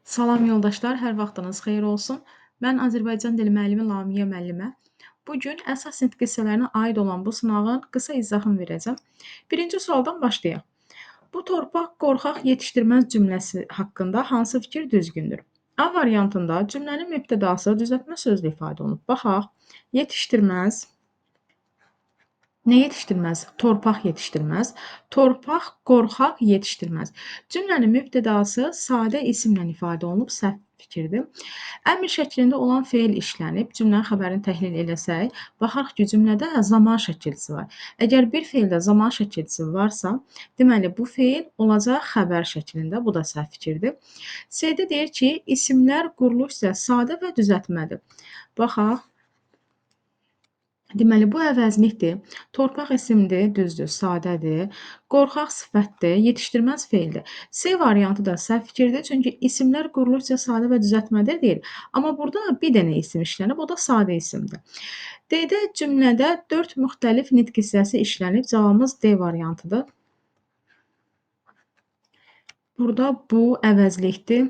Salam yoldaşlar, hər vaxtınız xeyir olsun. Mən Azərbaycan dili müəllimi Lamiyə müəllimə. Bu gün əsas nitq hissələrinə aid olan bu sınağın qısa izahını verəcəm. Birinci sualdan başlayaq. Bu torpaq qorxaq yetişdirməz cümləsi haqqında hansı fikir düzgündür? A variantında cümlənin mübtədası düzəltmə sözlü ifadə olunub. Baxaq, yetişdirməz. Nə yetişdirməz? Torpaq yetişdirməz. Torpaq qorxaq yetişdirməz. Cümlənin mübtədası sadə isimlə ifadə olunub, səhv fikirdir. Əmr şəklində olan feil işlənib. Cümlənin xəbərini təhlil eləsək, baxarıq ki, cümlədə zaman şəkilçisi var. Əgər bir feildə zaman şəkilçisi varsa, deməli bu feil olacaq xəbər şəklində. Bu da səhv fikirdir. C-də deyir ki, isimlər quruluş isə sadə və düzəltmədir. Baxaq. Deməli, bu əvəzlikdir. Torpaq isimdir, düzdür, sadədir. Qorxaq sifətdir, yetişdirməz feildir. C variantı da səhv fikirdir, çünki isimlər quruluşca sadə və düzəltmədir deyil. Amma burada bir dənə isim işlənib, o da sadə isimdir. D-də cümlədə 4 müxtəlif nitq hissəsi işlənib. Cavabımız D variantıdır. Burada bu əvəzlikdir.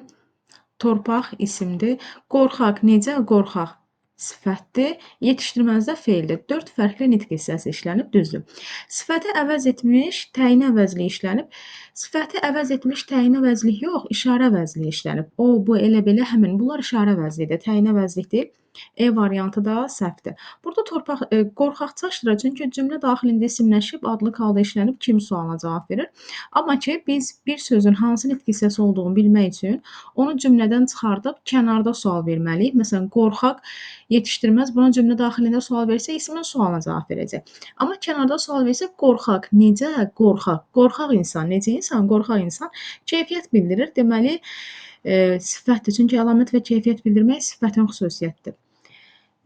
Torpaq isimdir. Qorxaq necə? Qorxaq sifətdir, yetişdirməzdə feildir. 4 fərqli nitq hissəsi işlənib, düzdür. Sifəti əvəz etmiş təyin əvəzliyi işlənib. Sifəti əvəz etmiş təyin əvəzlik yox, işarə əvəzliyi işlənib. O, bu, elə, belə, həmin. Bunlar işarə əvəzliyidir, təyin əvəzlik deyil. E variantı da səhvdir. Burada torpaq qorxaq çaşdırır, çünki cümlə daxilində isimləşib, adlıq halda işlənib, kim sualına cavab verir. Amma ki, biz bir sözün hansı nitq hissəsi olduğunu bilmək üçün onu cümlədən çıxardıb kənarda sual verməliyik. Məsələn, qorxaq yetişdirməz, buna cümlə daxilində sual versə, ismin sualına cavab verəcək. Amma kənarda sual versə, qorxaq necə? Qorxaq. Qorxaq insan. Necə insan? Qorxaq insan keyfiyyət bildirir. Deməli, sifətdir. Çünki əlamət və keyfiyyət bildirmək sifətin xüsusiyyətidir.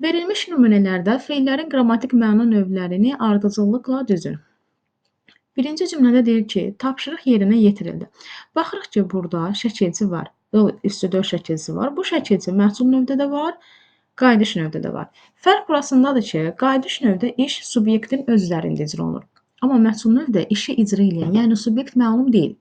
Verilmiş nümunələrdə feillərin qrammatik məna növlərini ardıcıllıqla düzün. Birinci cümlədə deyir ki, tapşırıq yerinə yetirildi. Baxırıq ki, burada şəkilçi var. I üstü 4 şəkilçisi var. Bu şəkilçi məhsul növdə də var, qayıdış növdə də var. Fərq burasındadır ki, qayıdış növdə iş subyektin öz üzərində icra olunur. Amma məhsul növdə işi icra eləyən, yəni subyekt məlum deyil.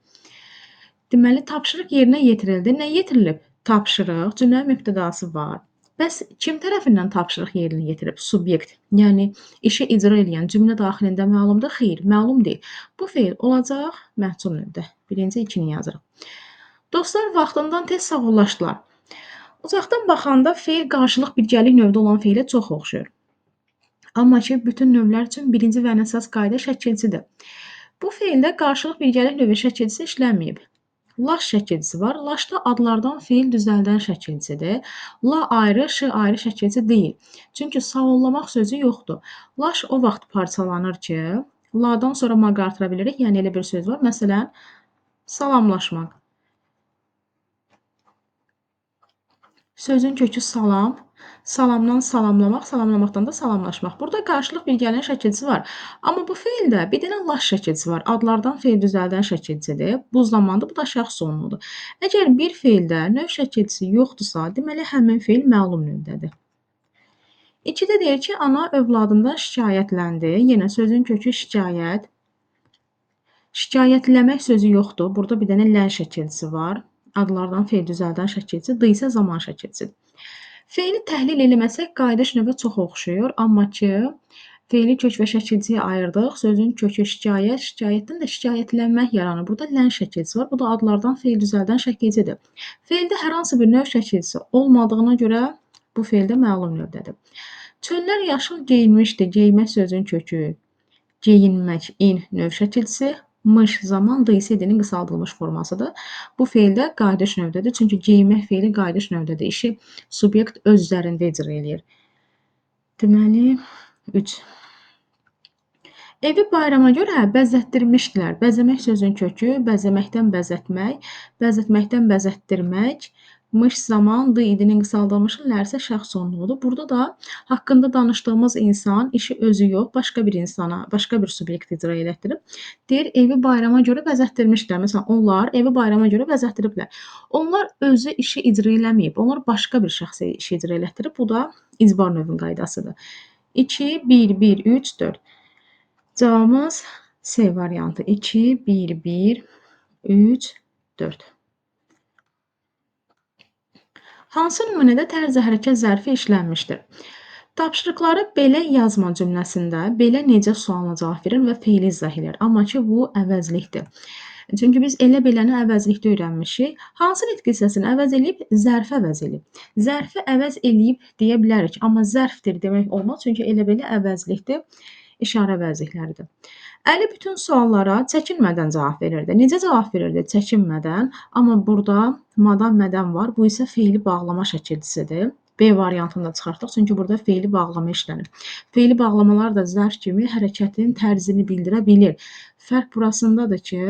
Deməli, tapşırıq yerinə yetirildi. Nə yetirilib? Tapşırıq, cümlənin mübtədası var. Bəs kim tərəfindən tapşırıq yerinə yetirib? Subyekt, yəni işi icra eləyən cümlə daxilində məlumdur? Xeyr, məlum deyil. Bu feil olacaq məhsul növdə. Birinci ikini yazırıq. Dostlar vaxtından tez sağollaşdılar. Uzaqdan baxanda feil qarşılıq birgəlik növdə olan feilə çox oxşayır. Amma ki, bütün növlər üçün birinci və ən əsas qayda şəkilçidir. Bu feildə qarşılıq birgəlik növü şəkilçisi işlənməyib. Laş şəkilçisi var. Laşda adlardan feil düzəldən şəkilçidir. La ayrı, ş ayrı şəkilçi deyil. Çünki sağollamaq sözü yoxdur. Laş o vaxt parçalanır ki, ladan sonra maq artıra bilirik. Yəni elə bir söz var. Məsələn, salamlaşmaq. Sözün kökü salam, salamdan salamlamaq, salamlamaqdan da salamlaşmaq. Burada qarşılıq birgəliyin şəkilçisi var. Amma bu feildə bir dənə laş şəkilçisi var. Adlardan feil düzəldən şəkilçidir. Bu zamanda bu da şəxs sonludur. Əgər bir feildə növ şəkilçisi yoxdursa, deməli həmin feil məlum növdədir. 2-də deyir ki, ana övladından şikayətləndi. Yenə sözün kökü şikayət. Şikayətləmək sözü yoxdur. Burada bir dənə lən şəkilçisi var. Adlardan feil düzəldən şəkilçisi, d isə zaman şəkilçisidir. Feili təhlil eləməsək qayıdış növə çox oxşayır, amma ki, feili kök və şəkilçiyə ayırdıq. Sözün kökü şikayət, şikayətdən də şikayətlənmək yaranır. Burada lən şəkilçisi var. Bu da adlardan feil düzəldən şəkilçidir. Feildə hər hansı bir növ şəkilçisi olmadığına görə bu feildə məlum növdədir. Çöllər yaşıl geyinmişdi. Geymək sözün kökü geyinmək, in növ şəkilçisi. Mış zaman d isə edinin qısaldılmış formasıdır. Bu feildə qayıdış növdədir. Çünki geyinmək feili qayıdış növdədir. İşi subyekt öz üzərində icra eləyir. Deməli, 3. Evi bayrama görə bəzətdirmişdilər. Bəzəmək sözün kökü, bəzəməkdən bəzətmək, bəzətməkdən bəzətdirmək, mış zaman d idinin qısaldılmışı, lər isə şəxs sonluğudur. Burada da haqqında danışdığımız insan işi özü yox, başqa bir insana, başqa bir subyekt icra elətdirib. Deyir, evi bayrama görə bəzətdirmişdilər. Məsələn, onlar evi bayrama görə bəzətdiriblər. Onlar özü işi icra eləməyib, onlar başqa bir şəxsə işi icra elətdirib. Bu da icbar növün qaydasıdır. 2, 1, 1, 3, 4. Cavabımız C variantı. 2, 1, 1, 3, 4. Hansı nümunədə tərzi hərəkət zərfi işlənmişdir? Tapşırıqları belə yazma cümləsində belə necə sualına cavab verir və feili izah edir. Amma ki, bu əvəzlikdir. Çünki biz elə beləni əvəzlikdə öyrənmişik. Hansı nitq hissəsini əvəz eləyib? Zərfi əvəz eləyib. Zərfi əvəz eləyib deyə bilərik, amma zərfdir demək olmaz. Çünki elə belə əvəzlikdir, işarə əvəzlikləridir. Əli bütün suallara çəkinmədən cavab verirdi. Necə cavab verirdi? Çəkinmədən. Amma burada madam, mədəm var. Bu isə feili bağlama şəkilçisidir. B variantını da çıxartdıq. Çünki burada feili bağlama işlənir. Feili bağlamalar da zərf kimi hərəkətin tərzini bildirə bilir. Fərq burasındadır ki,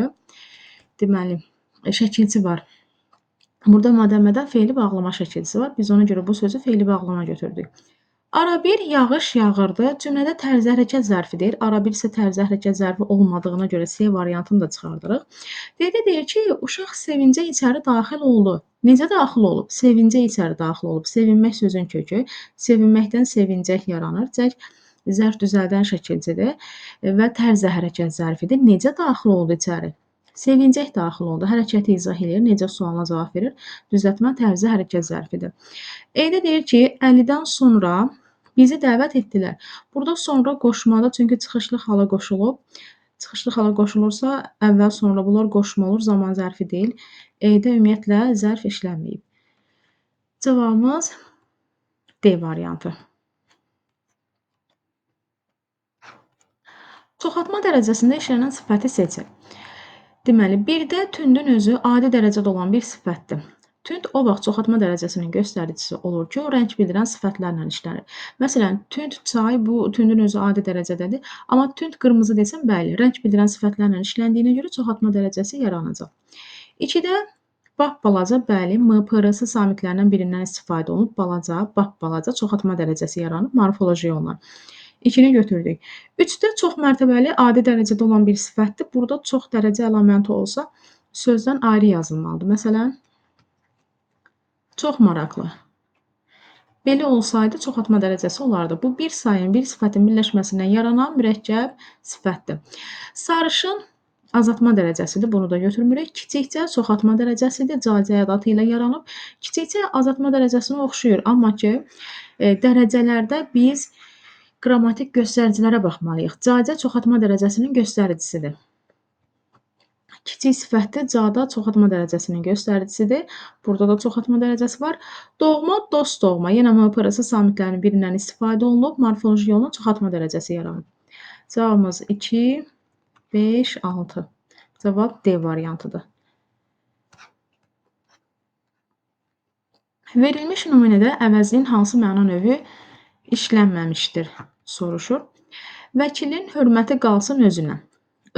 deməli, şəkilçi var. Burada madam, mədəm feili bağlama şəkilçisi var. Biz ona görə bu sözü feili bağlama götürdük. Arabir yağış yağırdı. Cümlədə tərzi hərəkət zərfi deyir. Arabir isə tərzi hərəkət zərfi olmadığına görə C variantını da çıxardırıq. D-də deyir ki, uşaq sevincə içəri daxil oldu. Necə daxil olub? Sevincə içəri daxil olub. Sevinmək sözün kökü. Sevinməkdən sevincək yaranır. Cək zərf düzəldən şəkilçidir və tərzi hərəkət zərfidir. Necə daxil oldu içəri? Sevincək daxil oldu. Hərəkəti izah eləyir. Necə sualına cavab verir. Düzəltmə tərzi hərəkət zərfidir. E-də deyir ki, Əlidən sonra bizi dəvət etdilər. Burada sonra qoşmada, çünki çıxışlı hala qoşulub. Çıxışlı hala qoşulursa, əvvəl sonra bunlar qoşma olur, zaman zərfi deyil. E-də ümumiyyətlə zərf işlənməyib. Cavabımız D variantı. Çoxaltma dərəcəsində işlənən sifəti seçin. Deməli, birdə tündün özü adi dərəcədə olan bir sifətdir. Tünd o vaxt çoxaltma dərəcəsinin göstəricisi olur ki, o rəng bildirən sifətlərlə işlənir. Məsələn, tünd çay, bu tündün özü adi dərəcədədir. Amma tünd qırmızı desəm, bəli, rəng bildirən sifətlərlə işləndiyinə görə çoxaltma dərəcəsi yaranacaq. 2-də bap balaca, bəli, M, P, R, S samitlərindən birindən istifadə olunub. Balaca, bap balaca çoxaltma dərəcəsi yaranıb morfoloji yolla. 2-ni götürdük. 3-də çox mərtəbəli adi dərəcədə olan bir sifətdir. Burada çox dərəcə əlaməti olsa sözdən ayrı yazılmalıdır. Məsələn, çox maraqlı. Belə olsaydı çoxaltma dərəcəsi olardı. Bu bir sayın, bir sifətin birləşməsindən yaranan mürəkkəb sifətdir. Sarışın azaltma dərəcəsidir. Bunu da götürmürük. Kiçikcə çoxaltma dərəcəsidir. Cacə ədatı ilə yaranıb. Kiçikcə azaltma dərəcəsinə oxşuyur. Amma ki, dərəcələrdə biz qrammatik göstəricilərə baxmalıyıq. Cacə çoxaltma dərəcəsinin göstəricisidir. Kiçik sifətdə cada çoxaltma dərəcəsinin göstəricisidir. Burada da çoxaltma dərəcəsi var. Doğma, dost doğma. Yenə M, P, R, S samitlərinin birindən istifadə olunub. Morfoloji yolla çoxaltma dərəcəsi yaranıb. Cavabımız 2, 5, 6. Cavab D variantıdır. Verilmiş nümunədə əvəzliyin hansı məna növü işlənməmişdir, soruşur. Vəkilin hörməti qalsın özünə.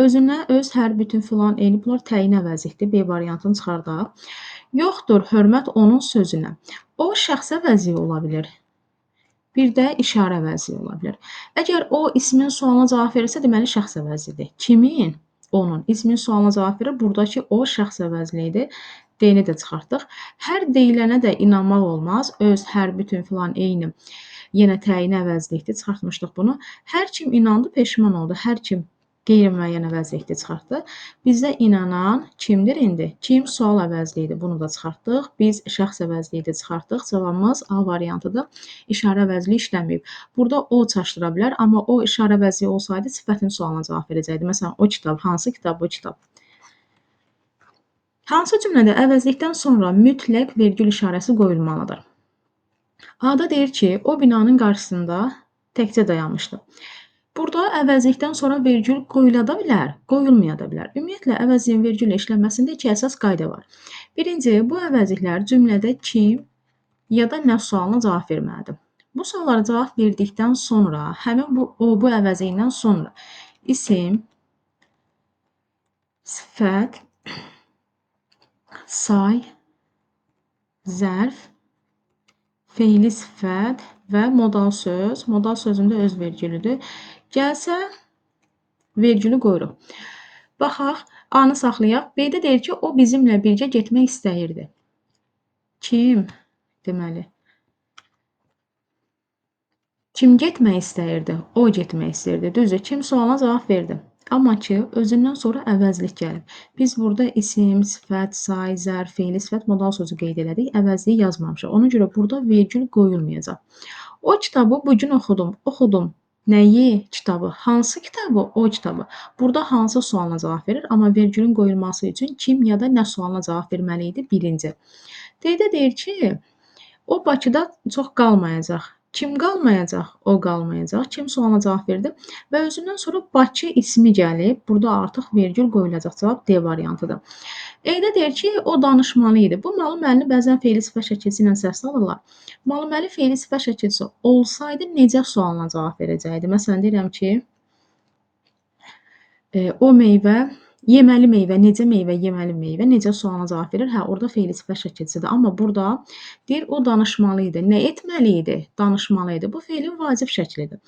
Özünə, öz, hər, bütün, filan, eyni bunlar təyin əvəzlikdir. B variantını çıxardaq. Yoxdur hörmət onun sözünə. O şəxs əvəzliyi ola bilər. Bir də işarə əvəzliyi ola bilər. Əgər o ismin sualına cavab verirsə, deməli şəxs əvəzlidir. Kimin? Onun. İsmin sualına cavab verir. Buradakı o şəxs əvəzliyidir. D-ni də çıxartdıq. Hər deyilənə də inanmaq olmaz. Öz, hər, bütün, filan, eyni. Yenə təyin əvəzlikdir. Çıxartmışdıq bunu. Hər kim inandı, peşman oldu. Hər kim qeyri-müəyyən əvəzlikdir, çıxartdı. Bizə inanan kimdir indi? Kim sual əvəzliyidir. Bunu da çıxartdıq. Biz şəxs əvəzliyidir, çıxartdıq. Cavabımız A variantıdır. İşarə əvəzliyi işləməyib. Burada o çaşdıra bilər, amma o işarə əvəzliyi olsaydı sifətin sualına cavab verəcəkdi. Məsələn, o kitab, hansı kitab, bu kitab. Hansı cümlədə əvəzlikdən sonra mütləq vergül işarəsi qoyulmalıdır? A-da deyir ki, o binanın qarşısında təkcə dayanmışdı. Burada əvəzlikdən sonra vergül qoyula da bilər, qoyulmaya da bilər. Ümumiyyətlə, əvəzliyin vergüllə işlənməsində iki əsas qayda var. Birinci, bu əvəzliklər cümlədə kim ya da nə sualına cavab verməlidir. Bu suallara cavab verdikdən sonra, həmin bu, o, bu əvəzliyindən sonra isim, sifət, say, zərf, feili sifət və modal söz. Modal sözündə öz vergülüdür. Gəlsə, vergülü qoyuruq. Baxaq, A-nı saxlayaq. B-də deyir ki, o bizimlə birgə getmək istəyirdi. Kim? Deməli, kim getmək istəyirdi? O getmək istəyirdi. Düzdür, kim sualına cavab verdi. Amma ki, özündən sonra əvəzlik gəlib. Biz burada isim, sifət, say, zərf, feili sifət, modal sözü qeyd elədik. Əvəzliyi yazmamışıq. Ona görə burada vergül qoyulmayacaq. O kitabı bugün oxudum. Oxudum. Nəyi? Kitabı. Hansı kitabı? O kitabı. Burada hansı sualına cavab verir? Amma vergülün qoyulması üçün kim ya da nə sualına cavab verməli idi? Birinci. D-də deyir ki, o Bakıda çox qalmayacaq. Kim qalmayacaq? O qalmayacaq. Kim sualına cavab verdi? Və özündən sonra Bakı ismi gəlib. Burada artıq vergül qoyulacaq. Cavab D variantıdır. E-də deyir ki, o danışmalı idi. Bu malı məlini bəzən feili sifət şəkilçisi ilə səhv salırlar. Malı məli feili sifət şəkilçisi olsaydı necə sualına cavab verəcəkdi? Məsələn, deyirəm ki, o meyvə, yeməli meyvə, necə meyvə, yeməli meyvə, necə sualına cavab verir? Hə, orada feili sifət şəkilçisidir. Amma burada deyir, o danışmalı idi. Nə etməli idi? Danışmalı idi. Bu feilin vacib şəklidir.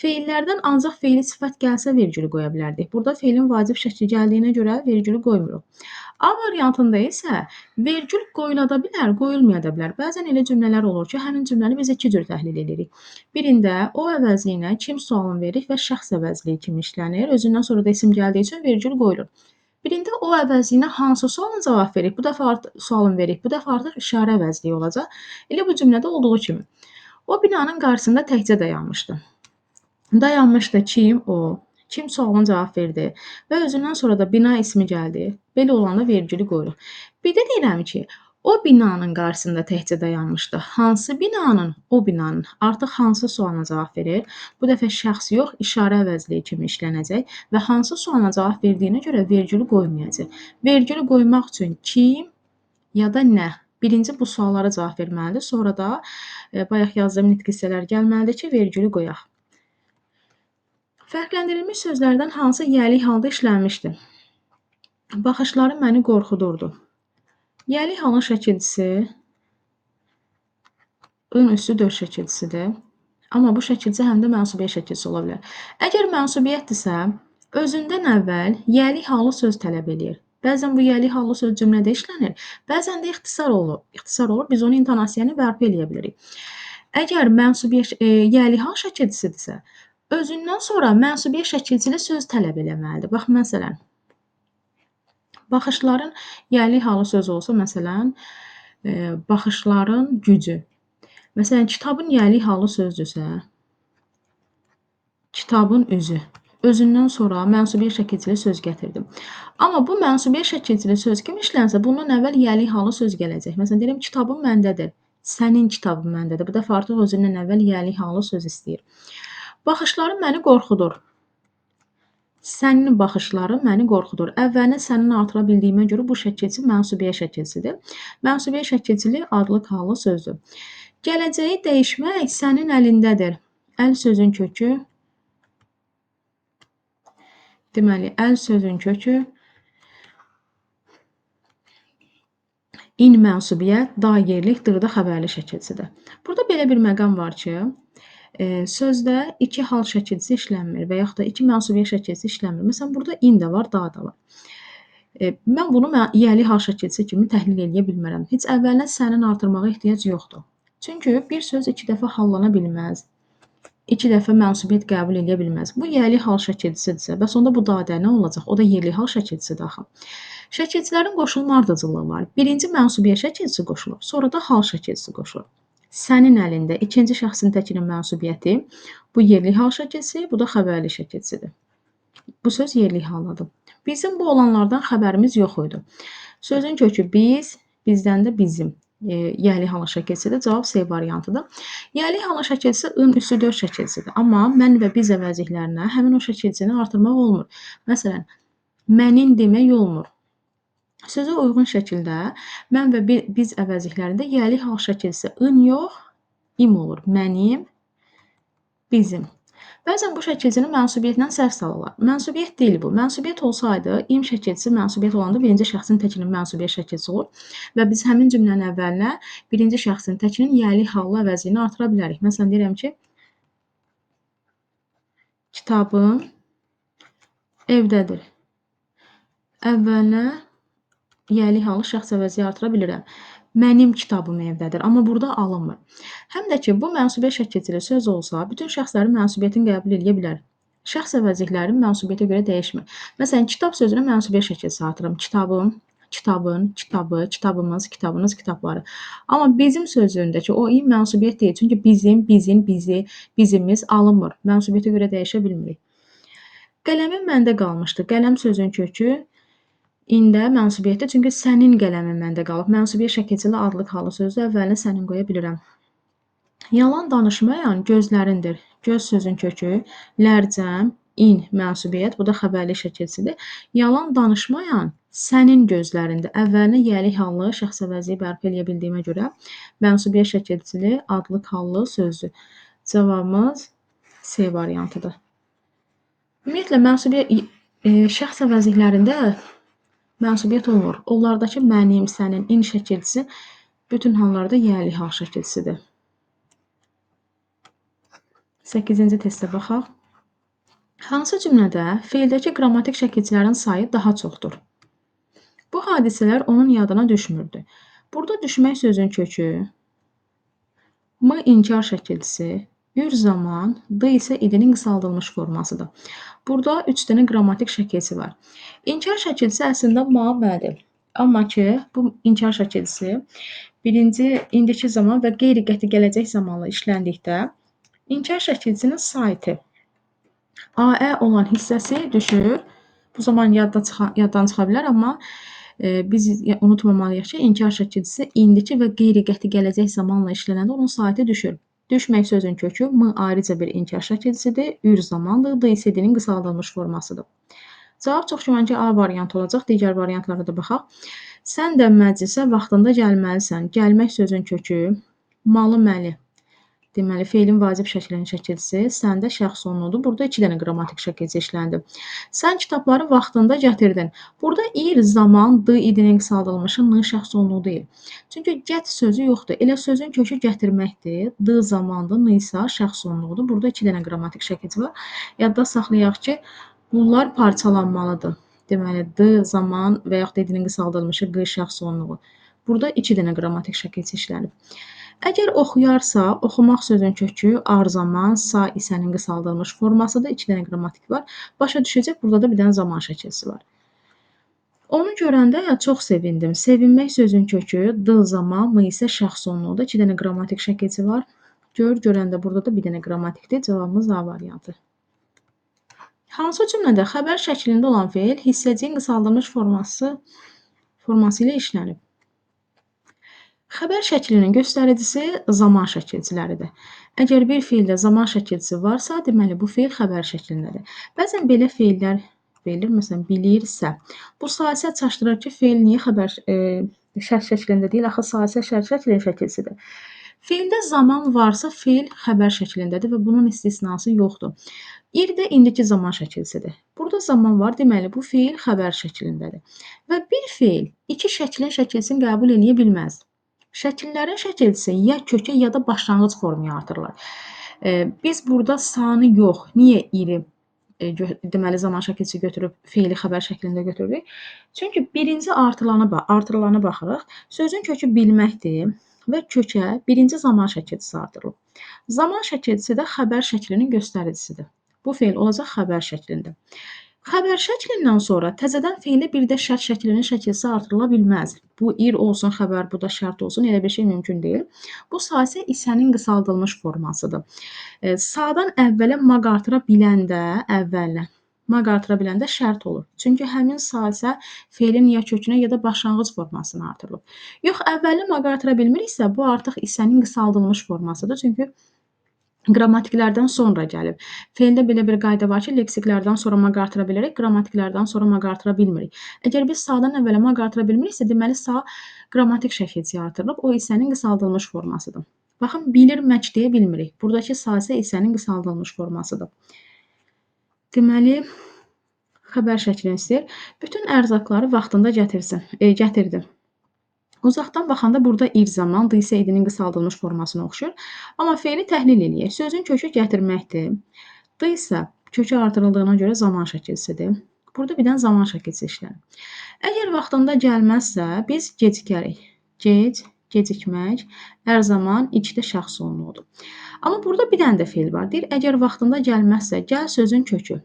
Feillərdən ancaq feili sifət gəlsə vergülü qoya bilərdik. Burada feilin vacib şəkli gəldiyinə görə vergülü qoymuruq. A variantında isə vergül qoyula da bilər, qoyulmaya da bilər. Bəzən elə cümlələr olur ki, həmin cümləni biz iki cür təhlil edirik. Birində o əvəzliyinə kim sualını veririk və şəxs əvəzliyi kimi işlənir. Özündən sonra da isim gəldiyi üçün vergül qoyulur. Birində o əvəzliyinə hansı sualına cavab veririk? Bu dəfə artıq sualını veririk. Bu dəfə artıq işarə əvəzliyi olacaq. Elə bu cümlədə olduğu kimi. O binanın qarşısında təkcə dayanmışdı. Dayanmışdı kim? O. Kim sualına cavab verdi və özündən sonra da bina ismi gəldi. Belə olanda vergülü qoyuruq. Bir də deyirəm ki, o binanın qarşısında təkcə dayanmışdı. Hansı binanın? O binanın. Artıq hansı sualına cavab verir? Bu dəfə şəxs yox, işarə əvəzliyi kimi işlənəcək və hansı sualına cavab verdiyinə görə vergülü qoymayacaq. Vergülü qoymaq üçün kim ya da nə? Birinci bu suallara cavab verməlidir. Sonra da bayaq yazdığım nitq hissələri gəlməlidir ki, vergülü qoyaq. Fərqləndirilmiş sözlərdən hansı yəlik halda işlənmişdir? Baxışları məni qorxudurdu. Yəlik halın şəkilçisi ın üstü 4 şəkilçisidir. Amma bu şəkilçi həm də mənsubiyyət şəkilçisi ola bilər. Əgər mənsubiyyətdirsə, özündən əvvəl yəlik halı söz tələb eləyir. Bəzən bu yəlik halı söz cümlədə işlənir, bəzən də ixtisar olur. İxtisar olur, biz onu intonasiyanı bərpa eləyə bilirik. Əgər mənsubiyyət yəlik hal şəkilçisidirsə, özündən sonra mənsubiyyət şəkilçili söz tələb eləməlidir. Bax, məsələn, baxışların yəlik halı söz olsa, məsələn, baxışların gücü. Məsələn, kitabın yəlik halı sözdürsə, kitabın üzü. Özündən sonra mənsubiyyət şəkilçili söz gətirdim. Amma bu mənsubiyyət şəkilçili söz kim işlənsə, bundan əvvəl yəlik halı söz gələcək. Məsələn, deyirəm, kitabım məndədir. Sənin kitabın məndədir. Bu dəfə artıq özündən əvvəl yəlik halı söz istəyir. Baxışların məni qorxudur. Sənin baxışların məni qorxudur. Əvvəlinə sənin artıra bildiyimə görə bu şəkilçi mənsubiyyət şəkilçisidir. Mənsubiyyət şəkilçili adlıq halı sözdür. Gələcəyi dəyişmək sənin əlindədir. Əl sözün kökü. Deməli, əl sözün kökü in mənsubiyyət, da yerlik, dırda xəbərli şəkilçisidir. Burada belə bir məqam var ki, sözdə iki hal şəkilçisi işlənmir və yaxud da iki mənsubiyyət şəkilçisi işlənmir. Məsələn, burada in də var, da da var. Mən bunu yəlik hal şəkilçisi kimi təhlil eləyə bilmərəm. Heç əvvəlinə sənin artırmağa ehtiyac yoxdur. Çünki bir söz iki dəfə hallana bilməz. İki dəfə mənsubiyyət qəbul eləyə bilməz. Bu yəlik hal şəkilçisidirsə, bəs onda bu dadə nə olacaq? O da yerlik hal şəkilçisidir axı. Şəkilçilərin qoşulma ardıcıllığı var. Birinci mənsubiyyət şəkilçisi qoşulur, sonra da hal şəkilçisi qoşulur. Sənin əlində ikinci şəxsin təkinin mənsubiyyəti, bu yerlik hal şəkilçisi, bu da xəbərli şəkilçisidir. Bu söz yerlik haldadır. Bizim bu olanlardan xəbərimiz yox idi. Sözün kökü biz, bizdən də bizim. Yəlik halı şəkilçisidir. Cavab C variantıdır. Yəlik halı şəkilçisi ın üstü 4 şəkilçisidir. Amma mən və biz əvəzliklərinə həmin o şəkilçini artırmaq olmur. Məsələn, mənin demək olmur. Sözə uyğun şəkildə mən və biz əvəzliklərində yəlik hal şəkilçisi ın yox, im olur. Mənim, bizim. Bəzən bu şəkilçini mənsubiyyətlə səhv salırlar. Mənsubiyyət deyil bu. Mənsubiyyət olsaydı, im şəkilçisi mənsubiyyət olanda birinci şəxsin təkinin mənsubiyyət şəkilçisi olur və biz həmin cümlənin əvvəlinə birinci şəxsin təkinin yəlik halı əvəzliyini artıra bilərik. Məsələn, deyirəm ki, kitabım evdədir. Əvvəlinə yəlik halı şəxs əvəzliyi artıra bilirəm. Mənim kitabım evdədir, amma burada alınmır. Həm də ki, bu mənsubiyyət şəkilçili söz olsa, bütün şəxslərin mənsubiyyətini qəbul eləyə bilər. Şəxs əvəzlikləri mənsubiyyətə görə dəyişmir. Məsələn, kitab sözünə mənsubiyyət şəkilçisi artırıram. Kitabım, kitabın, kitabı, kitabımız, kitabınız, kitabları. Amma bizim sözündəki o i mənsubiyyət deyil. Çünki bizim, bizim, bizi, bizimiz alınmır. Mənsubiyyətə görə dəyişə bilmirik. Qələmim məndə qalmışdı. Qələm sözünün kökü ində mənsubiyyətdir. Çünki sənin qələmin məndə qalıb. Mənsubiyyət şəkilçili adlıq halı sözü əvvəlinə sənin qoya bilirəm. Yalan danışmayan gözlərindir. Göz sözün kökü, lərcəm, in mənsubiyyət, bu da xəbərlik şəkilçisidir. Yalan danışmayan sənin gözlərində. Əvvəlinə yəlik hallı şəxs əvəzliyi bərpa eləyə bildiyimə görə mənsubiyyət şəkilçili adlıq hallı sözdür. Cavabımız C variantıdır. Ümumiyyətlə, mənsubiyyət şəxs əvəzliklərində mənsubiyyət olmur. Onlardakı mənim, sənin, in şəkilçisi bütün hallarda yəlik hal şəkilçisidir. 8-ci testə baxaq. Hansı cümlədə feildəki qrammatik şəkilçilərin sayı daha çoxdur? Bu hadisələr onun yadına düşmürdü. Burada düşmək sözün kökü, m inkar şəkilçisi, ür zaman, d isə idinin qısaldılmış formasıdır. Burada 3 dənə qrammatik şəkilçi var. İnkar şəkilçisi əslində ma, mədir. Amma ki, bu inkar şəkilçisi birinci indiki zaman və qeyri-qəti gələcək zamanla işləndikdə inkar şəkilçisinin saiti AE olan hissəsi düşür. Bu zaman yaddan çıxa bilər, amma biz unutmamalıyıq ki, inkar şəkilçisi indiki və qeyri-qəti gələcək zamanla işlənəndə onun saiti düşür. Düşmək sözün kökü m ayrıca bir inkar şəkilçisidir, ür zamandır, d isə d-nin qısaldılmış formasıdır. Cavab çox güman ki, A variantı olacaq. Digər variantlara da baxaq. Sən də məclisə vaxtında gəlməlisən. Gəlmək sözün kökü, malı məli. Deməli, feilin vacib şəklinin şəkilçisi, səndə şəxs onludur. Burada 2 dənə qrammatik şəkilçi işləndi. Sən kitabları vaxtında gətirdin. Burada ir, zaman, d idinin qısaldılmışı, n şəxs onluğu deyil. Çünki gət sözü yoxdur. Elə sözün kökü gətirməkdir. D zamandır, n isə şəxs onluğudur. Burada 2 dənə qrammatik şəkilçi var. Yadda saxlayaq ki, bunlar parçalanmalıdır. Deməli, d zaman və yaxud da idinin qısaldılmışı, q şəxs onluğu. Burada 2 dənə qrammatik şəkilçi işlənib. Əgər oxuyarsa, oxumaq sözün kökü ar zaman, sa isənin qısaldılmış formasıdır. 2 dənə qrammatik var. Başa düşəcək, burada da bir dənə zaman şəkilçisi var. Onu görəndə çox sevindim. Sevinmək sözün kökü d zaman, m isə şəxs onluğudur. 2 dənə qrammatik şəkilçi var. Gör, görəndə burada da bir dənə qrammatikdir. Cavabımız A variantı. Hansı cümlədə xəbər şəklində olan feil hissəciyin qısaldılmış forması ilə işlənib? Xəbər şəklinin göstəricisi zaman şəkilçiləridir. Əgər bir feildə zaman şəkilçisi varsa, deməli bu feil xəbər şəklindədir. Bəzən belə feillər verilir, məsələn, bilirsə. Bu salisə çaşdırır ki, feil niyə xəbər şərt şəklində deyil, axı salisə şərt şəklinin şəkilçisidir. Feildə zaman varsa, feil xəbər şəklindədir və bunun istisnası yoxdur. İr də indiki zaman şəkilçisidir. Burada zaman var, deməli bu feil xəbər şəklindədir. Və bir feil iki şəklin şəkilçisini qəbul eləyə bilməz. Şəkillərin şəkilçisi ya kökə, ya da başlanğıc formaya artırılır. Biz burada sanı yox, niyə iri deməli zaman şəkilçisi götürüb feili xəbər şəklində götürdük? Çünki birinci artırılana baxırıq. Sözün kökü bilməkdir və kökə birinci zaman şəkilçisi artırılıb. Zaman şəkilçisi də xəbər şəklinin göstəricisidir. Bu feil olacaq xəbər şəklində. Xəbər şəklindən sonra təzədən feilə bir də şərt şəklinin şəkilçisi artırıla bilməz. Bu ir olsun, xəbər, bu da şərt olsun, elə bir şey mümkün deyil. Bu salisə isənin qısaldılmış formasıdır. Sadan əvvələ maq artıra biləndə, əvvəlinə maq artıra biləndə şərt olur. Çünki həmin salisə feilin ya kökünə, ya da başlanğıc formasına artırılıb. Yox, əvvəlinə maq artıra bilmiriksə, bu artıq isənin qısaldılmış formasıdır. Çünki qrammatiklərdən sonra gəlib. Feildə belə bir qayda var ki, leksiklərdən sonra maq artıra bilirik, qrammatiklərdən sonra maq artıra bilmirik. Əgər biz sadan əvvələ maq artıra bilmiriksə, deməli sa qrammatik şəkilçiyə artırılıb, o isənin qısaldılmış formasıdır. Baxın, bilirmək deyə bilmirik. Buradakı salisə isənin qısaldılmış formasıdır. Deməli, xəbər şəklini istəyir. Bütün ərzaqları vaxtında gətirdi. Uzaqdan baxanda burada ir zaman, d isə idinin qısaldılmış formasına oxşuyur. Amma feili təhlil eləyək. Sözün kökü gətirməkdir. D isə kökü artırıldığına görə zaman şəkilçisidir. Burada bir dənə zaman şəkilçisi işlənir. Əgər vaxtında gəlməzsə, biz gecikərik. Gec, gecikmək, hər zaman ikdə şəxs onluğudur. Amma burada bir dənə də feil var. Deyir, əgər vaxtında gəlməzsə, gəl sözün kökü.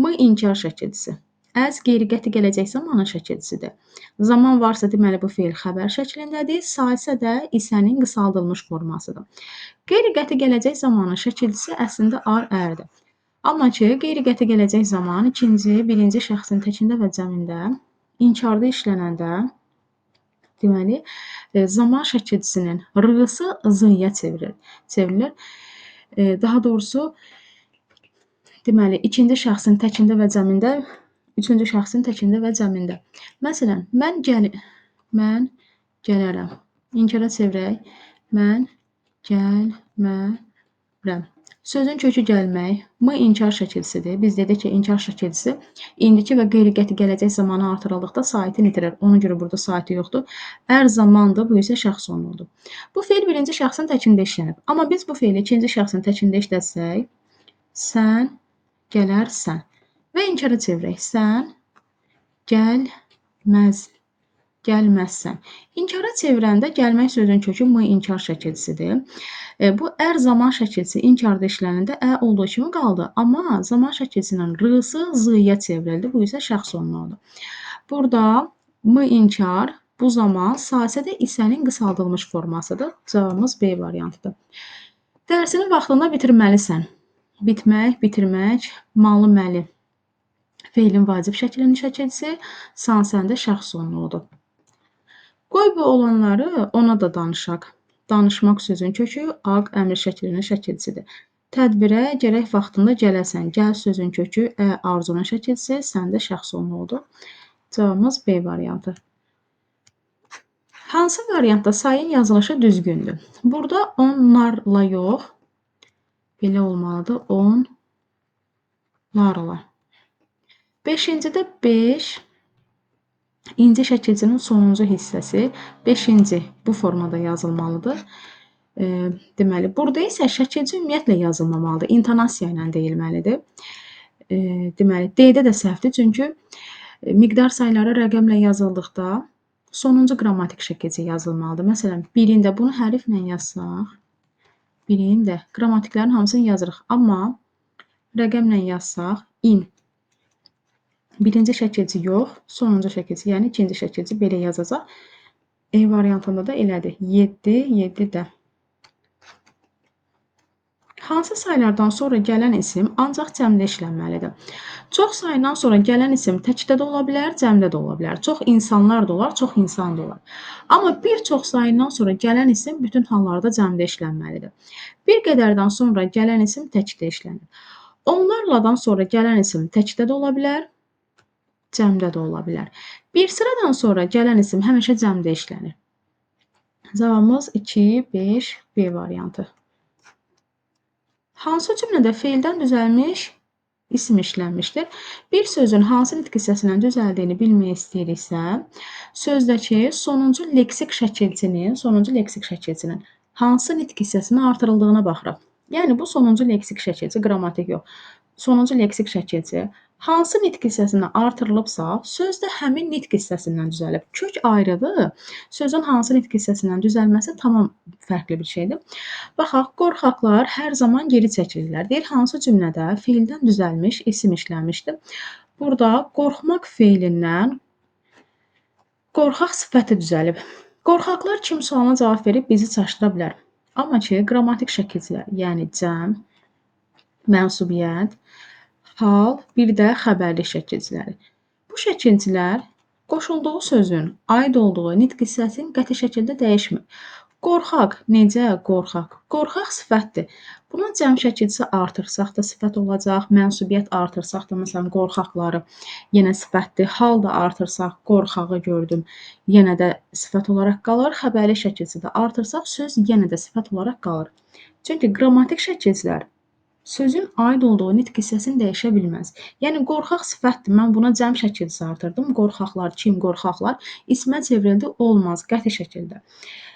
M inkar şəkilçisi. Əz qeyri-qəti gələcək zamanın şəkilçisidir. Zaman varsa, deməli bu feil xəbər şəklindədir. Salisə də isənin qısaldılmış formasıdır. Qeyri-qəti gələcək zamanın şəkilçisi əslində ar, ərdir. Amma ki, qeyri-qəti gələcək zaman ikinci, birinci şəxsin təkində və cəmində inkarda işlənəndə, deməli, zaman şəkilçisinin r-sı z-ya çevrilir. Daha doğrusu, deməli, ikinci şəxsin təkində və cəmində, üçüncü şəxsin təkində və cəmində. Məsələn, mən gələrəm. İnkara çevirək. Mən gəlmərəm. Sözün kökü gəlmək, M inkar şəkilçisidir. Biz dedik ki, inkar şəkilçisi indiki və qeyri-qəti gələcək zamanı artırıldıqda saitini itirir. Ona görə burada saiti yoxdur. Ər zamandır, bu isə şəxs sonludur. Bu feil birinci şəxsin təkində işlənib. Amma biz bu feili ikinci şəxsin təkində işlətsək, sən gələrsən. Və inkara çevirək. Sən gəlməzsən. İnkara çevirəndə gəlmək sözün kökü M inkar şəkilçisidir. Bu ər zaman şəkilçisi inkarda işlənəndə ə olduğu kimi qaldı. Amma zaman şəkilçisinin r-sı z-ya çevrildi. Bu isə şəxs sonludur. Burada M inkar, bu zaman salisə də isənin qısaldılmış formasıdır. Cavabımız B variantıdır. Dərsini vaxtında bitirməlisən. Bitmək, bitirmək, malı, məli. Feilin vacib şəklinin şəkilçisi, san səndə şəxs sonludur. Qoy bu olanları ona da danışaq. Danışmaq sözün kökü aq əmr şəklinin şəkilçisidir. Tədbirə gərək vaxtında gələsən. Gəl sözün kökü ə arzunun şəkilçisi, səndə şəxs sonludur. Cavabımız B variantı. Hansı variantda sayın yazılışı düzgündür? Burada onlarla yox, belə olmalıdır, onlarla. Beşincidə 5, inci şəkilçinin sonuncu hissəsi, beşinci bu formada yazılmalıdır. Deməli, burada isə şəkilçi ümumiyyətlə yazılmamalıdır, intonasiya ilə deyilməlidir. Deməli, D-də də səhvdir, çünki miqdar sayları rəqəmlə yazıldıqda sonuncu qrammatik şəkilçi yazılmalıdır. Məsələn, birində bunu hərflə yazsaq, birində qrammatiklərin hamısını yazırıq, amma rəqəmlə yazsaq, in. Birinci şəkilçi yox, sonuncu şəkilçi, yəni ikinci şəkilçi belə yazacaq. E variantında da elədir. 7, 7 də. Hansı saylardan sonra gələn isim ancaq cəmdə işlənməlidir? Çox sayından sonra gələn isim təkdə də ola bilər, cəmdə də ola bilər. Çox insanlar da olar, çox insan da olar. Amma bir çox sayından sonra gələn isim bütün hallarda cəmdə işlənməlidir. Bir qədərdən sonra gələn isim təkdə işlənir. Onlarladan sonra gələn isim təkdə də ola bilər, cəmdə də ola bilər. Bir sıradan sonra gələn isim həmişə cəmdə işlənir. Cavabımız 2, 5, B variantı. Hansı cümlədə feildən düzəlmiş isim işlənmişdir? Bir sözün hansı nitq hissəsindən düzəldiyini bilmək istəyiriksə, sözdəki sonuncu leksik şəkilçinin hansı nitq hissəsinə artırıldığına baxırıq. Yəni, bu sonuncu leksik şəkilçi, qrammatik yox. Sonuncu leksik şəkilçi hansı nitq hissəsinə artırılıbsa, söz də həmin nitq hissəsindən düzəlib. Kök ayrıdır. Sözün hansı nitq hissəsindən düzəlməsi tamam fərqli bir şeydir. Baxaq, qorxaqlar hər zaman geri çəkilirlər. Deyir, hansı cümlədə feildən düzəlmiş isim işlənmişdir. Burada qorxmaq feilindən qorxaq sifəti düzəlib. Qorxaqlar kim sualına cavab verib bizi çaşdıra bilər. Amma ki, qrammatik şəkilçilər, yəni cəm, mənsubiyyət, hal, bir də xəbərlik şəkilçiləri. Bu şəkilçilər qoşulduğu sözün aid olduğu nitq hissəsini qəti şəkildə dəyişmir. Qorxaq, necə qorxaq? Qorxaq sifətdir. Buna cəm şəkilçisi artırsaq da sifət olacaq, mənsubiyyət artırsaq da, məsələn, qorxaqları yenə sifətdir. Hal da artırsaq, qorxağı gördüm, yenə də sifət olaraq qalır. Xəbərlik şəkilçisi də artırsaq, söz yenə də sifət olaraq qalır. Çünki qrammatik şəkilçilər sözün aid olduğu nitq hissəsini dəyişə bilməz. Yəni, qorxaq sifətdir. Mən buna cəm şəkilçisi artırdım. Qorxaqlar, kim qorxaqlar? İsmə çevrildi, olmaz, qəti şəkildə.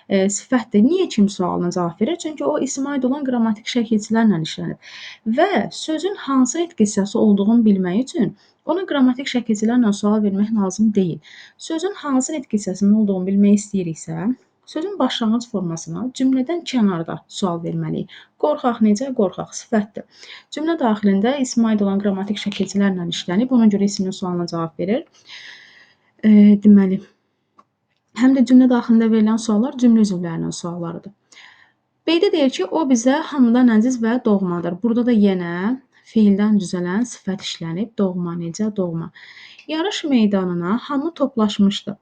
Sifətdir. Niyə kim sualına cavab verir? Çünki o ismə aid olan qrammatik şəkilçilərlə işlənib. Və sözün hansı nitq hissəsi olduğunu bilmək üçün ona qrammatik şəkilçilərlə sual vermək lazım deyil. Sözün hansı nitq hissəsinin olduğunu bilmək istəyiriksə, Sözün başlanğıc formasına cümlədən kənarda sual verməliyik. Qorxaq necə? Qorxaq sifətdir. Cümlə daxilində ismə aid olan qrammatik şəkilçilərlə işlənib. Ona görə ismin sualına cavab verir. Deməli, həm də cümlə daxilində verilən suallar cümlə üzvlərinin suallarıdır. B-də deyir ki, o bizə hamıdan əziz və doğmadır. Burada da yenə feildən düzələn sifət işlənib. Doğma necə? Doğma. Yarış meydanına hamı toplaşmışdı.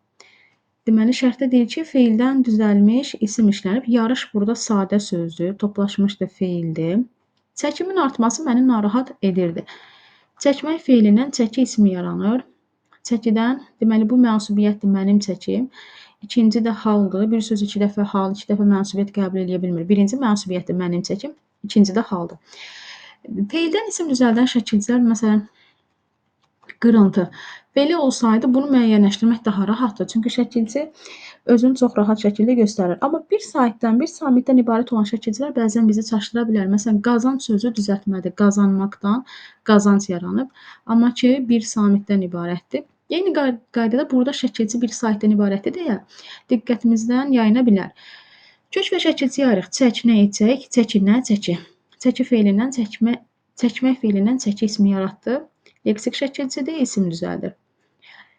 Deməli, şərtdə deyir ki, feildən düzəlmiş isim işlənib. Yarış burada sadə sözdür, toplaşmışdı feildir. Çəkimin artması məni narahat edirdi. Çəkmək feilindən çəki ismi yaranır. Çəkidən, deməli, bu mənsubiyyətdir, mənim çəkim. İkinci də haldır. Bir söz iki dəfə hal, iki dəfə mənsubiyyət qəbul eləyə bilmir. Birinci mənsubiyyətdir, mənim çəkim. İkinci də haldır. Feildən isim düzəldən şəkilcilər, məsələn, qırıntı. Belə olsaydı bunu müəyyənləşdirmək daha rahatdır. Çünki şəkilçi özünü çox rahat şəkildə göstərir. Amma bir saitdən, bir samitdən ibarət olan şəkilçilər bəzən bizi çaşdıra bilər. Məsələn, qazanc sözü düzəltmədir. Qazanmaqdan qazanc yaranıb. Amma ki, bir samitdən ibarətdir. Eyni qaydada burada şəkilçi bir saitdən ibarətdir deyə diqqətimizdən yayına bilər. Kök və şəkilçi ayırıq. Çək, nə çək, çəki, nə çəki. Çəki feilindən çəkmə, çəkmək feilindən çəki ismi yaratdı. Leksik şəkilçidir, isim düzəldir.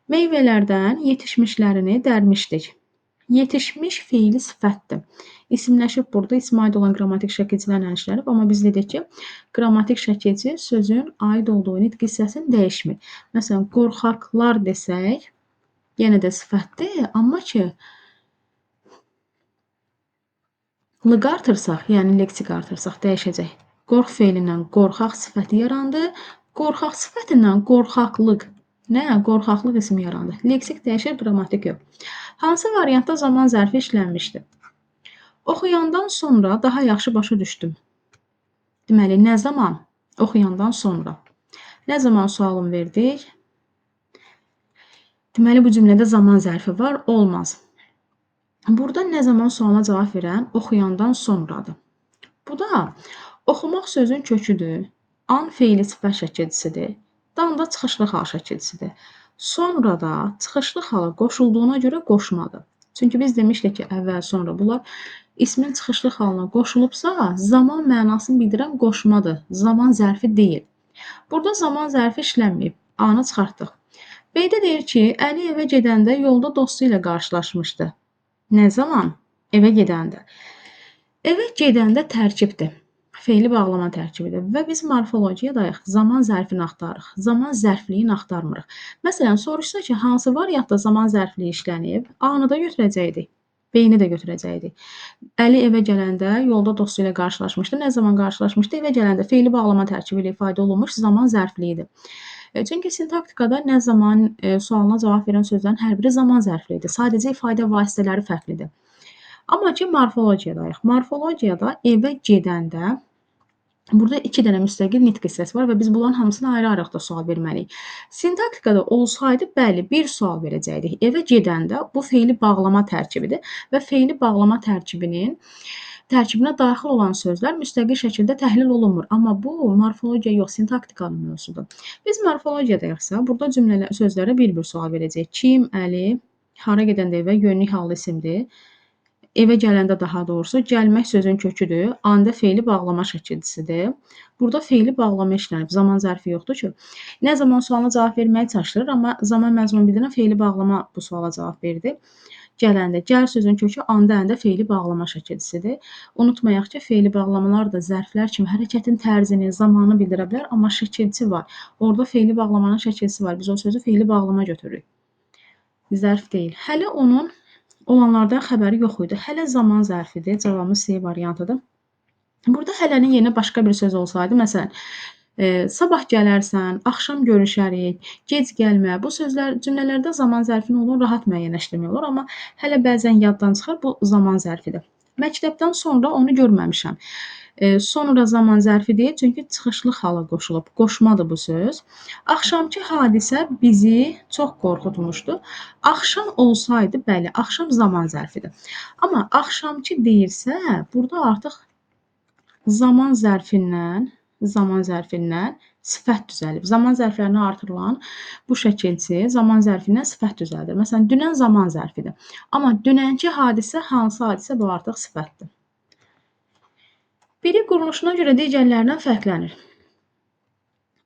Meyvələrdən yetişmişlərini dərmişdik. Yetişmiş feili sifətdir. İsimləşib burada ismə aid olan qrammatik şəkilçilərlə işlənib, amma biz dedik ki, qrammatik şəkilçi sözün aid olduğu nitq hissəsini dəyişmir. Məsələn, qorxaqlar desək, yenə də sifətdir, amma ki, lıq artırsaq, yəni leksik artırsaq dəyişəcək. Qorx feilindən qorxaq sifəti yarandı. Qorxaq sifətindən qorxaqlıq. Nə? Qorxaqlıq ismi yarandı. Leksik dəyişir, qrammatik yox. Hansı variantda zaman zərfi işlənmişdir? Oxuyandan sonra daha yaxşı başa düşdüm. Deməli, nə zaman? Oxuyandan sonra. Nə zaman sualını verdik? Deməli, bu cümlədə zaman zərfi var. Olmaz. Burada nə zaman sualına cavab verən oxuyandan sonradır. Bu da oxumaq sözün köküdür. An feili sifət şəkilçisidir. Dan da çıxışlı hal şəkilçisidir. Sonra da çıxışlı hala qoşulduğuna görə qoşmadır. Çünki biz demişdik ki, əvvəl, sonra bunlar ismin çıxışlı halına qoşulubsa, zaman mənasını bildirən qoşmadır. Zaman zərfi deyil. Burada zaman zərfi işlənməyib. A-nı çıxartdıq. B-də deyir ki, Əli evə gedəndə yolda dostu ilə qarşılaşmışdı. Nə zaman? Evə gedəndə. Evə gedəndə tərkibdir. Feili bağlama tərkibidir və biz morfologiyadayıq, zaman zərfini axtarırıq, zaman zərfliyini axtarmırıq. Məsələn, soruşsa ki, hansı variantda zaman zərfliyi işlənib, A-nı da götürəcəkdik, B-ni də götürəcəkdik. Əli evə gələndə yolda dostu ilə qarşılaşmışdı. Nə zaman qarşılaşmışdı? Evə gələndə feili bağlama tərkibi ilə ifadə olunmuş zaman zərfliyidir. Çünki sintaktikada nə zaman sualına cavab verən sözlərin hər biri zaman zərfliyidir. Sadəcə ifadə vasitələri fərqlidir. Amma ki, morfologiyadayıq. Morfologiyada evə gedəndə burada iki dənə müstəqil nitq hissəsi var və biz bunların hamısını ayrı-ayrılıqda sual verməliyik. Sintaktikada olsaydı, bəli, bir sual verəcəkdik. Evə gedəndə bu feili bağlama tərkibidir və feili bağlama tərkibinin tərkibinə daxil olan sözlər müstəqil şəkildə təhlil olunmur. Amma bu morfologiya yox, sintaktikanın mövzusudur. Biz morfologiyadayıqsa, burada cümlələr, sözlərə bir-bir sual verəcəyik. Kim, Əli, hara gedəndə evə, yönlük hallı isimdir. Evə gələndə daha doğrusu, gəlmək sözün köküdür. Anda feili bağlama şəkilçisidir. Burada feili bağlama işlənib, zaman zərfi yoxdur ki. Nə zaman sualına cavab verməyi çaşdırır, amma zaman məzmunu bildirən feili bağlama bu suala cavab verdi. Gələndə, gəl sözün kökü anda, əndə feili bağlama şəkilçisidir. Unutmayaq ki, feili bağlamalar da zərflər kimi hərəkətin tərzini, zamanı bildirə bilər, amma şəkilçi var. Orada feili bağlamanın şəkilçisi var. Biz o sözü feili bağlama götürürük. Zərf deyil. Hələ onun olanlardan xəbəri yox idi. Hələ zaman zərfidir. Cavabımız C variantıdır. Burada hələnin yerinə başqa bir söz olsaydı, məsələn, sabah gələrsən, axşam görüşərik, gec gəlmə. Bu sözlər cümlələrdə zaman zərfinin olduğunu rahat müəyyənləşdirmək olar, amma hələ bəzən yaddan çıxar, bu zaman zərfidir. Məktəbdən sonra onu görməmişəm. Sonra zaman zərfi deyil, çünki çıxışlı hala qoşulub. Qoşmadır bu söz. Axşamki hadisə bizi çox qorxutmuşdu. Axşam olsaydı, bəli, axşam zaman zərfidir. Amma axşamki deyirsə, burada artıq zaman zərfindən zaman zərfindən sifət düzəlib. Zaman zərflərinə artırılan bu şəkilçi zaman zərfindən sifət düzəldir. Məsələn, dünən zaman zərfidir. Amma dünənki hadisə hansı hadisə? Bu artıq sifətdir. Biri quruluşuna görə digərlərindən fərqlənir.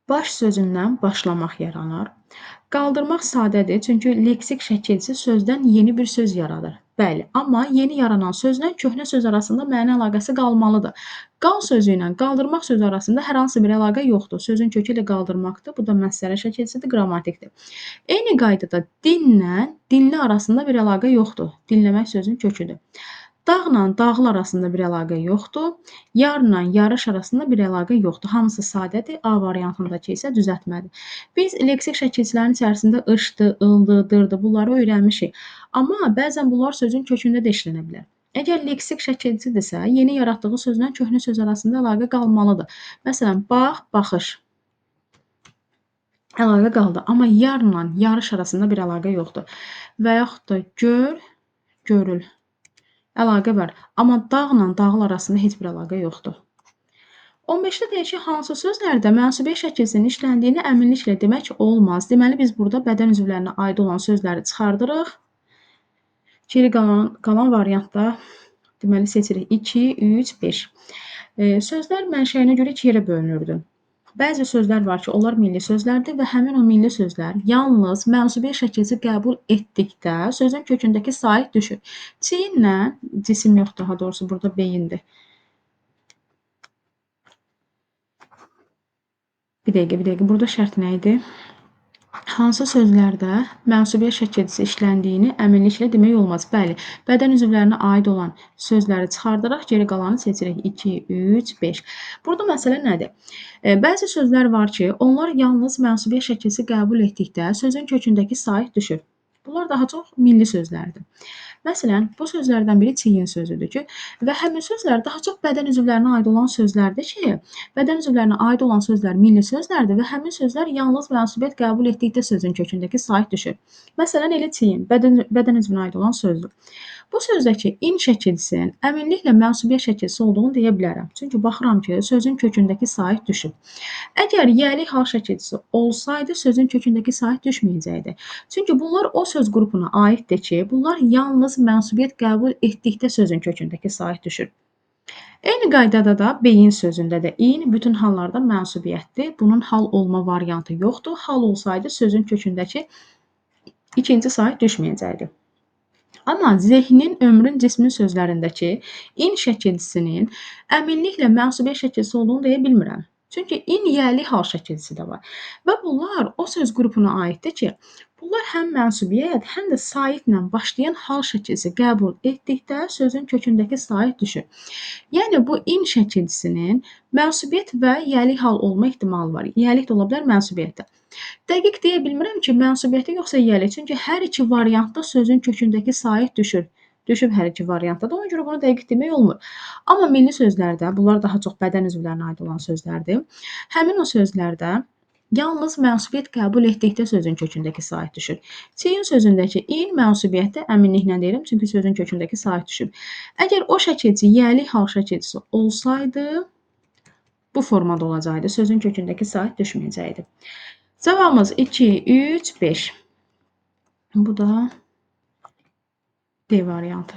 Baş sözündən başlamaq yaranır. Qaldırmaq sadədir, çünki leksik şəkilçi sözdən yeni bir söz yaradır. Bəli, amma yeni yaranan sözlə köhnə söz arasında məna əlaqəsi qalmalıdır. Qal sözü ilə qaldırmaq sözü arasında hər hansı bir əlaqə yoxdur. Sözün kökü ilə qaldırmaqdır. Bu da məsələ şəkilçidir, qrammatikdir. Eyni qaydada dinlə dinli arasında bir əlaqə yoxdur. Dinləmək sözün köküdür. Dağla dağıl arasında bir əlaqə yoxdur. Yarla yarış arasında bir əlaqə yoxdur. Hamısı sadədir. A variantındakı isə düzəltmədir. Biz leksik şəkilçilərin içərisində ışdı, ıldı, dırdı bunları öyrənmişik. Amma bəzən bunlar sözün kökündə də işlənə bilər. Əgər leksik şəkilçidirsə, yeni yaratdığı sözlə köhnə söz arasında əlaqə qalmalıdır. Məsələn, bax, baxış. Əlaqə qaldı. Amma yarla yarış arasında bir əlaqə yoxdur. Və yaxud da gör, görül. Əlaqə var. Amma dağla dağıl arasında heç bir əlaqə yoxdur. 15-də deyir ki, hansı sözlərdə mənsubiyyət şəkilçisinin işləndiyini əminliklə demək olmaz. Deməli, biz burada bədən üzvlərinə aid olan sözləri çıxardırıq. Geri qalan variantda deməli, seçirik 2, 3, 5. Sözlər mənşəyinə görə iki yerə bölünürdü. Bəzi sözlər var ki, onlar milli sözlərdir və həmin o milli sözlər yalnız mənsubiyyət şəkilçisi qəbul etdikdə sözün kökündəki sait düşür. Çiyinlə, cisim yox, daha doğrusu burada beyindir. Bir dəqiqə, burada şərt nə idi? Hansı sözlərdə mənsubiyyət şəkilçisi işləndiyini əminliklə demək olmaz. Bəli, bədən üzvlərinə aid olan sözləri çıxardaraq geri qalanı seçirik. 2, 3, 5. Burada məsələ nədir? Bəzi sözlər var ki, onlar yalnız mənsubiyyət şəkilçisi qəbul etdikdə sözün kökündəki sait düşür. Bunlar daha çox milli sözlərdir. Məsələn, bu sözlərdən biri çiyin sözüdür ki, və həmin sözlər daha çox bədən üzvlərinə aid olan sözlərdir ki, bədən üzvlərinə aid olan sözlər milli sözlərdir və həmin sözlər yalnız mənsubiyyət qəbul etdikdə sözün kökündəki sait düşür. Məsələn, elə çiyin, bədən üzvünə aid olan sözdür. Bu sözdəki in şəkilçisinin əminliklə mənsubiyyət şəkilçisi olduğunu deyə bilərəm. Çünki baxıram ki, sözün kökündəki sait düşüb. Əgər yəlik hal şəkilçisi olsaydı, sözün kökündəki sait düşməyəcəkdi. Çünki bunlar o söz qrupuna aiddir ki, bunlar yalnız mənsubiyyət qəbul etdikdə sözün kökündəki sait düşür. Eyni qaydada da beyin sözündə də in bütün hallarda mənsubiyyətdir. Bunun hal olma variantı yoxdur. Hal olsaydı sözün kökündəki ikinci sait düşməyəcəkdi. Amma zehnin, ömrün, cismin sözlərindəki in şəkilçisinin əminliklə mənsubiyyət şəkilçisi olduğunu deyə bilmirəm. Çünki in yəli hal şəkilçisi də var. Və bunlar o söz qrupuna aiddir ki, bunlar həm mənsubiyyət, həm də saitlə başlayan hal şəkilçisi qəbul etdikdə sözün kökündəki sait düşür. Yəni, bu in şəkilçisinin mənsubiyyət və yəli hal olma ehtimalı var. Yəlik də ola bilər, mənsubiyyət də. Dəqiq deyə bilmirəm ki, mənsubiyyəti yoxsa yəlik. Çünki hər iki variantda sözün kökündəki sait düşür. Düşüb hər iki variantda da, ona görə bunu dəqiq demək olmur. Amma milli sözlərdə, bunlar daha çox bədən üzvlərinə aid olan sözlərdir. Həmin o sözlərdə yalnız mənsubiyyət qəbul etdikdə sözün kökündəki sait düşür. Çiyin sözündəki in mənsubiyyətdə əminliklə deyirəm, çünki sözün kökündəki sait düşüb. Əgər o şəkilçi yəlik hal şəkilçisi olsaydı, bu formada olacaqdı. Sözün kökündəki sait düşməyəcəkdi. Cavabımız 2, 3, 5. Bu da D variantı.